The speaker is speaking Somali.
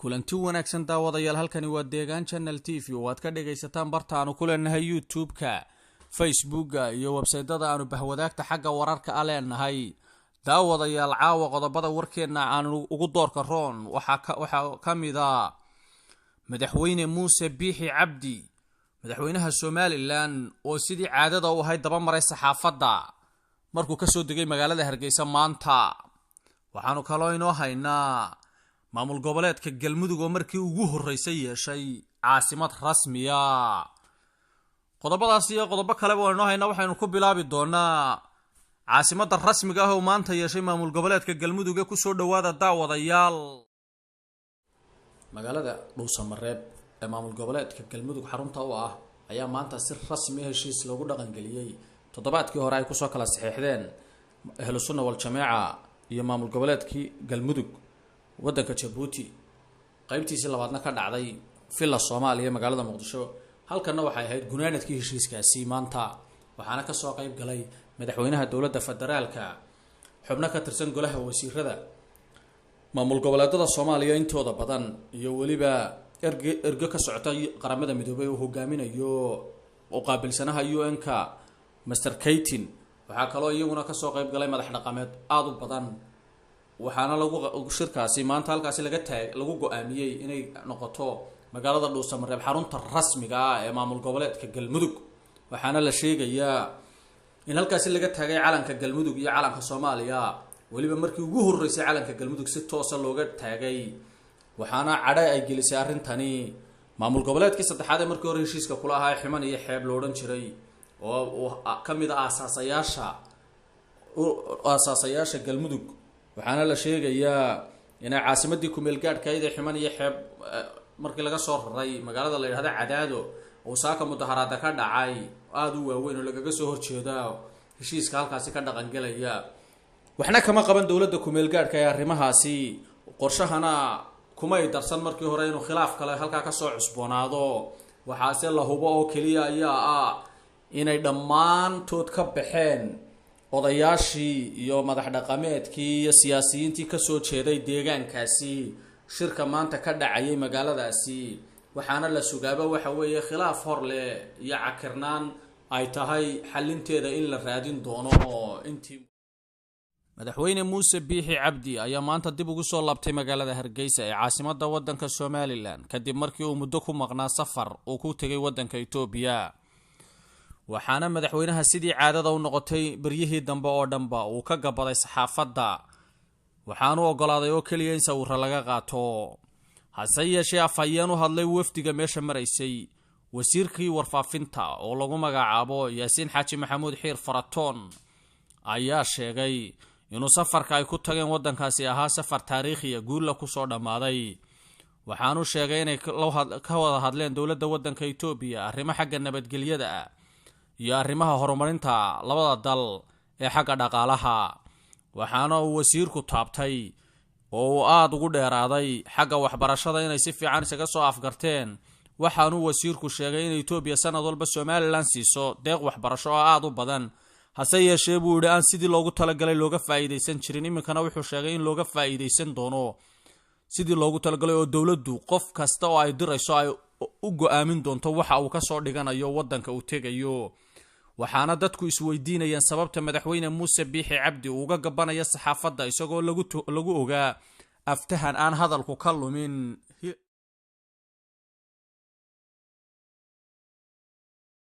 Kulanti wanaagsan daawadayaal, halkani waa Deegaan Channel TV oo aad ka dhagaysataan barta aanu ku leenahay YouTube-ka, Facebooka iyo websaytada aanu bahwadaagta xagga wararka a leenahay. Daawadayaal, caawa qodobada warkeenna aanu ugu doorka roon waxaa ka mid a Madaxweyne Muuse Biixi Cabdi, madaxweynaha Somalilan, oo sidii caadada u ahayd daba maray saxaafadda markuu kasoo degay magaalada Hargeysa maanta. Waxaanu kaloo inoo haynaa maamul goboleedka Galmudug oo markii ugu horreysay yeeshay caasimad rasmiya. Qodobadaas iyo qodobo kaleba waan inoo haynaa. Waxaynu ku bilaabi doonaa caasimadda rasmiga ah oo maanta yeeshay maamul goboleedka Galmudug ee kusoo dhawaada, daawadayaal. Magaalada Dhuusamareeb ee maamul goboleedka Galmudug xarunta u ah ayaa maanta si rasmi heshiis loogu dhaqangeliyey toddobaadkii hore ay kusoo kala saxiixdeen Ahlu Sunna Waljamaaca iyo maamul goboleedkii Galmudug waddanka Jabuuti, qeybtiisii labaadna ka dhacday Villa Soomaaliya, magaalada Muqdisho. Halkanna waxay ahayd gunaanadkii heshiiskaasi maanta, waxaana kasoo qeyb galay madaxweynaha dowladda federaalka, xubno ka tirsan golaha wasiirada, maamul goboleedada Soomaaliya intooda badan, iyo weliba erge ergo ka socota Qaramada Midoobay oo hogaaminayo u qaabilsanaha UN-ka, Master Kaytin. Waxaa kaloo iyaguna kasoo qeyb galay madax dhaqameed aada u badan. Waxaana lagu shirkaasi maanta halkaasi laga taag lagu go-aamiyey inay noqoto magaalada Dhuusamareeb xarunta rasmiga ah ee maamul goboleedka Galmudug. Waxaana la sheegayaa in halkaasi laga taagay calanka Galmudug iyo calanka Soomaaliya, weliba markii ugu horreysay calanka Galmudug si toosa looga taagay. Waxaana cadhe ay gelisay arrintani maamul goboleedkii saddexaad ee markii hore heshiiska kula ahaa, Ximan iyo Xeeb lo odhan jiray, oo ka mid a aasaasayaasha Galmudug. Waxaana la sheegayaa inay caasimadii kumeel gaadhkayd ee Ximan iyo Xeeb markii laga soo raray magaalada la yidhahda Cadaado oo saaka mudaharaada ka dhacay aada u waaweyn oo lagaga soo horjeeda heshiiska halkaasi ka dhaqangelaya. Waxna kama qaban dowladda kumeel gaadhka ee arrimahaasi, qorshahana kumay darsan markii hore inuu khilaaf kale halkaa kasoo cusboonaado. Waxaase la hubo oo keliya ayaa ah inay dhammaantood ka baxeen odayaashii iyo madax dhaqameedkii iyo siyaasiyiintii kasoo jeeday deegaankaasi shirka maanta ka dhacayay magaaladaasi. Waxaana la sugaaba waxa weeye khilaaf hor leh iyo cakirnaan ay tahay xalinteeda in la raadin doono. Intii Madaxweyne Muuse Biixi Cabdi ayaa maanta dib ugu soo laabtay magaalada Hargeysa ee caasimadda waddanka Somalilan, kadib markii uu muddo ku maqnaa safar uu ku tegay waddanka Itoobiya. Waxaana madaxweynaha sidii caadada u noqotay beryihii dambe oo dhanba uu ka gabaday saxaafadda, waxaanu ogolaaday oo keliya in sawiro laga qaato. Hase yeeshee, afhayeen u hadlay wafdiga meesha maraysay, wasiirkii warfaafinta oo lagu magacaabo Yaasiin Xaaji Maxamuud Xiir Faratoon, ayaa sheegay inuu safarka ay ku tageen waddankaasi ahaa safar taariikhiya, guulla kusoo dhammaaday. Waxaanu sheegay inay ka wada hadleen dowladda waddanka Itoobiya arrimo xagga nabadgelyada ah iyo arrimaha horumarinta labada dal ee xagga dhaqaalaha. Waxaana uu wasiirku taabtay oo uu aada ugu dheeraaday xagga waxbarashada inay si fiican isaga soo afgarteen. Waxaanuu wasiirku sheegay in Itoobiya sanad walba Somalilan siiso deeq waxbarasho oo aada u badan, hase yeeshee, buu yidhi, aan sidii loogu talagalay looga faa'iidaysan jirin. Iminkana wuxuu sheegay in looga faa'iidaysan doono sidii loogu talagalay, oo dowladdu qof kasta oo ay dirayso ay u go-aamin doonto waxa uu kasoo dhiganayo waddanka uu tegayo. Waxaana dadku isweydiinayaan sababta madaxweyne Muuse Biixi Cabdi uu uga gabanaya saxaafadda, isagoo lagu ogaa aftahan aan hadalku ka lumin